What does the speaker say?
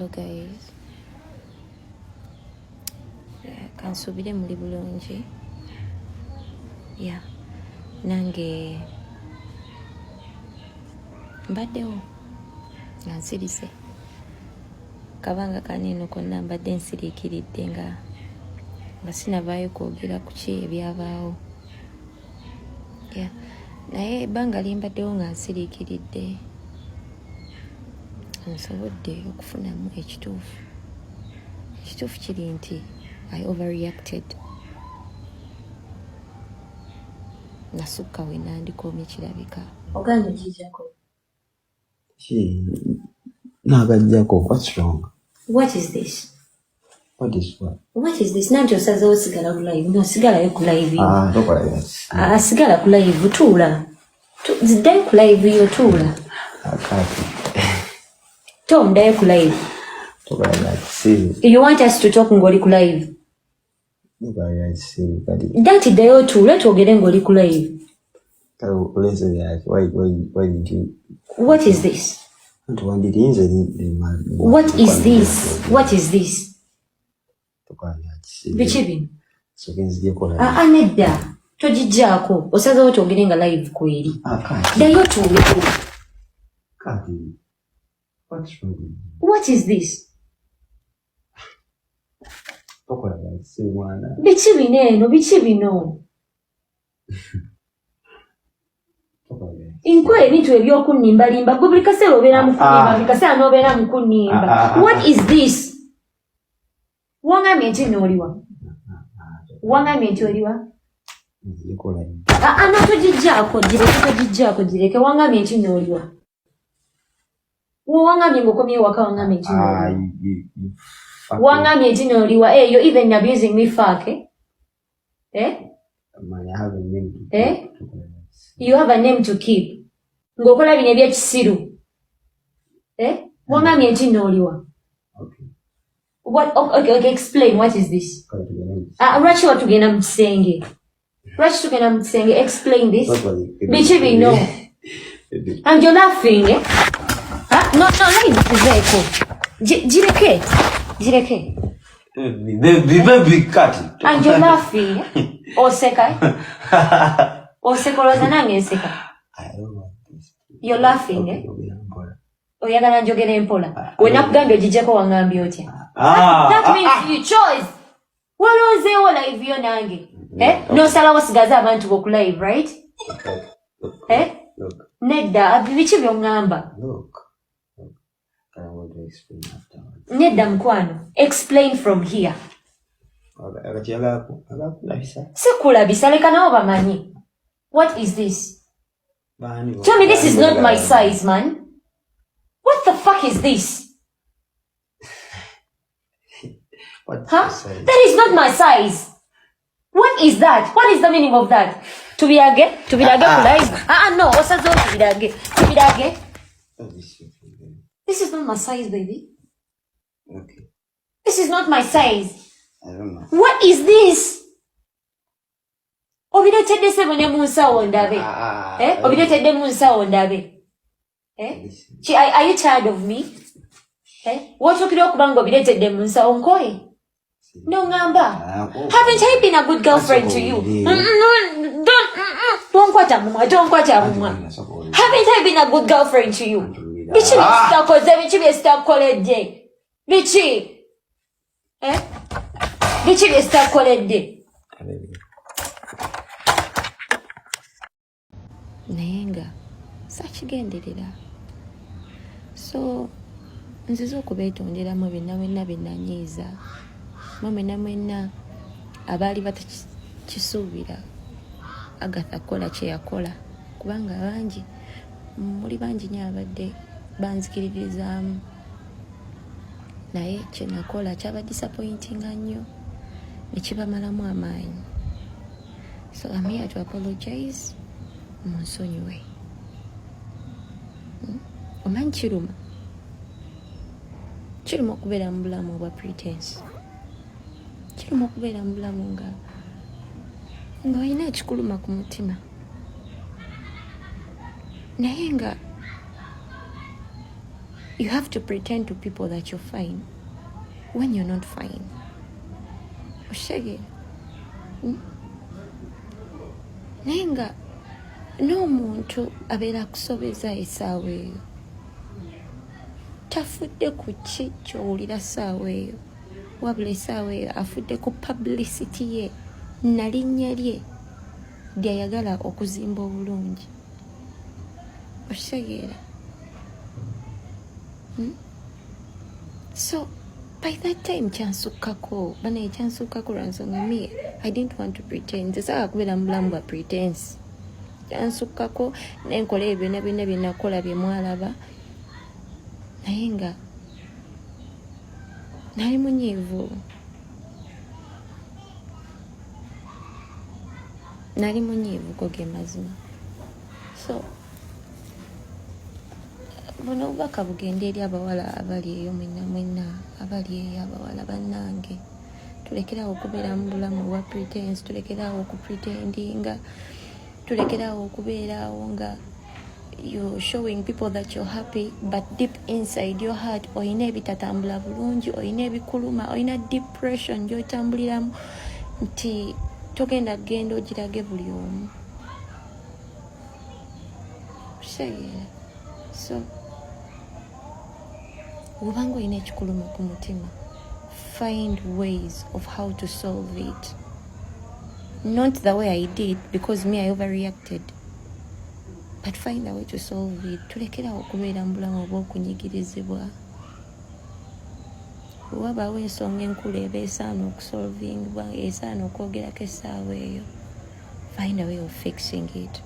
Hello guys. Yeah, kansubire muli bulungi. Yeah. Nange mbaddewo nga nsirise kabanga kaneno konna mbadde nsiriikiridde nga nga sinavaayo kwogera ku ki ebyabaawo. Yeah. Naye ebbanga limbaddewo nga nsiriikiridde nsobodde okufunamu ekituufu. Ekituufu kiri nti I overreacted, nasukka we nandikomye kirabika. Oganye okijjako. Ki nagajjako, what's wrong? What is this? What is what? What is this? Nanti osazeewo sigala ku live. No, sigalayo ku live yo. Ah, tokola yes. Ah, sigala ku live tuula. Ziddayo ku live yo tuula. Akati. Tom, ddayo ku live. Tokola yes. You want us to talk ng'oli ku live? Tokola yes. Kati Dati ddayo otuule twogere ng'oli ku live. kale olese byaki? Why did you What is this? Anti wandirinze ni What is this? What is this? Tokola yes. Biki bino? So nzijeko live. Ah, ah, nedda. Togijjaako. Osazeewo twogere nga live kweri. Akati. Ddayo otuule. Kati. What's wrong with you? What is this? Tokola yes mwana. Biki bino eno? Biki bino? Tokola yes. Nkola ebintu ebyokunnimbalimba gwe buli kaseera obeera mu kunnimba, Ah. buli kaseera n'obeera mu kunnimba. Ah, ah, ah. What is this? Wangambye nti nno oliwa? Wangambye nti oliwa? Nzijeko live. Ah, ah, no togijjaako, gireke, togijjaako, gireke. Wangambye nti nno oliwa? Wangambye ng'okomyewo waka, wangambye nti nno Ah, oliwa? you fucking Wangambye nti nno oliwa? Eh, you're even abusing me, fuck, eh? Eh? Man, I have a name to Eh? keep. Tokola yes. You have a name to keep. Ng'okola bino ebyekisiru. Eh? Wangambye nti nno oliwa? Okay. What, okay, explain, what is this? Kale tugende mu Ah, lwaki watugenda mu kisenge? Lwaki tugenda mu kisenge? Explain this. Biki bino? And you're laughing, eh? Ah, no, no, live tuveeko. Gireke. Gireke. Baby, baby, kati. And you're laughing, eh? Oseka, eh? Oseka olowooza nange nseka. I don't want this. You're laughing, eh? Okay, ogera mpola. Oyagala njogere mpola. We nakugambye ogiggyeko wangambye otya? Ah, That ah, means you chose. Walonzeewo live yo nange. Eh? Okay. N'osalawo sigaze abantu bo ku live, right? Look, look, Eh? look, Nedda, biki by'oŋŋamba? look. Look. I want to explain afterwards. Nedda mukwano. Explain from here. Akati agakulabisa. Sikulabisa, leka nabo bamanyi. What is this? Baani bo- Tell me this is baani not bo- my size, man. What the fuck is this? What's Huh? your size? That is not my size. What is that? What is the meaning of that? Tubirage, tubirage ku live. Ah, ah, no, osazeewo tubirage. Tubirage. That is your thing, This is not my size, baby. baby. Okay. This is not my size. I don't know. What is this? Obireetedde ssebo ne mu nsawo ndabe. Ah, Eh? Obireetedde mu nsawo ndabe. Eh? Listen. Ki, are you tired of me? Eh? W'otuukira okuba nga obireetedde mu nsawo nkoye? N'oŋŋamba. Ah, oh. Haven't I been a good girlfriend to you? No, don't, tonkwata mumwa, tonkwata mumwa. Haven't I been a good girlfriend to you? Biki bye sitakoze, biki bye sitakukoledde? Biki? Eh? Biki bye sitakukoledde? Naye nga sakigenderera. So nzize okubeetonderamu byonna mwenna bye nanyiiza, mwe mwenna mwenna abaali batakisuubira Agatha kukola kye yakola, kubanga bangi muli bangi nnyo abadde banzikiririzaamu, naye kye nakola kyaba disappointinga nnyo ne kibamalamu amaanyi. So I'm here to apologize, munsonyiwe. Omanyi kiruma, kiruma okubeera mu bulamu obwa pretense, kiruma okubeera mu bulamu nga ng'olina ekikuluma ku mutima, naye nga You have to pretend to people that you're fine when you're not fine. Okitegeera? Naye nga n'omuntu abeera akusobeza essaawa eyo tafudde ku ki ky'owulira ssaawa eyo, wabula essaawa eyo afudde ku publicity ye nalinnya lye lyayagala okuzimba obulungi. Okitegeera? So by that time kyansukkako, banaye, kyansukkako lwa nsonga me, I didn't want to pretend. Nze saagala kubeera mu bulamu bwa pretense. Kyansukkako nenkola ebyo byonna byonna bye nakola bye mwalaba, naye nga nali munyiivu, nali munyiivu, go ge mazima. So buno obubaka bugende eri abawala abali eyo mwenna mwenna abali eyo, abawala bannange, tulekerawo okubeera mu bulamu obwa pretense, tulekerawo okupretendinga, tulekerawo okubeeraawo nga you're showing people that you're happy, but deep inside your heart olina ebitatambula bulungi, olina ebikuluma, olina depression gy'otambuliramu nti togenda kugenda ogirage buli omu. Okitegeera? So obanga olina ekikuluma ku mutima, find ways of how to solve it, not the way I did, because me, I overreacted, but find a way to solve it. Tulekerawo okubeera mu bulamu obw'okunyigirizibwa. Wabaawo ensonga enkulu eba esaana okusolvingibwa, esaana okwogerako essaawa eyo, find a way of fixing it.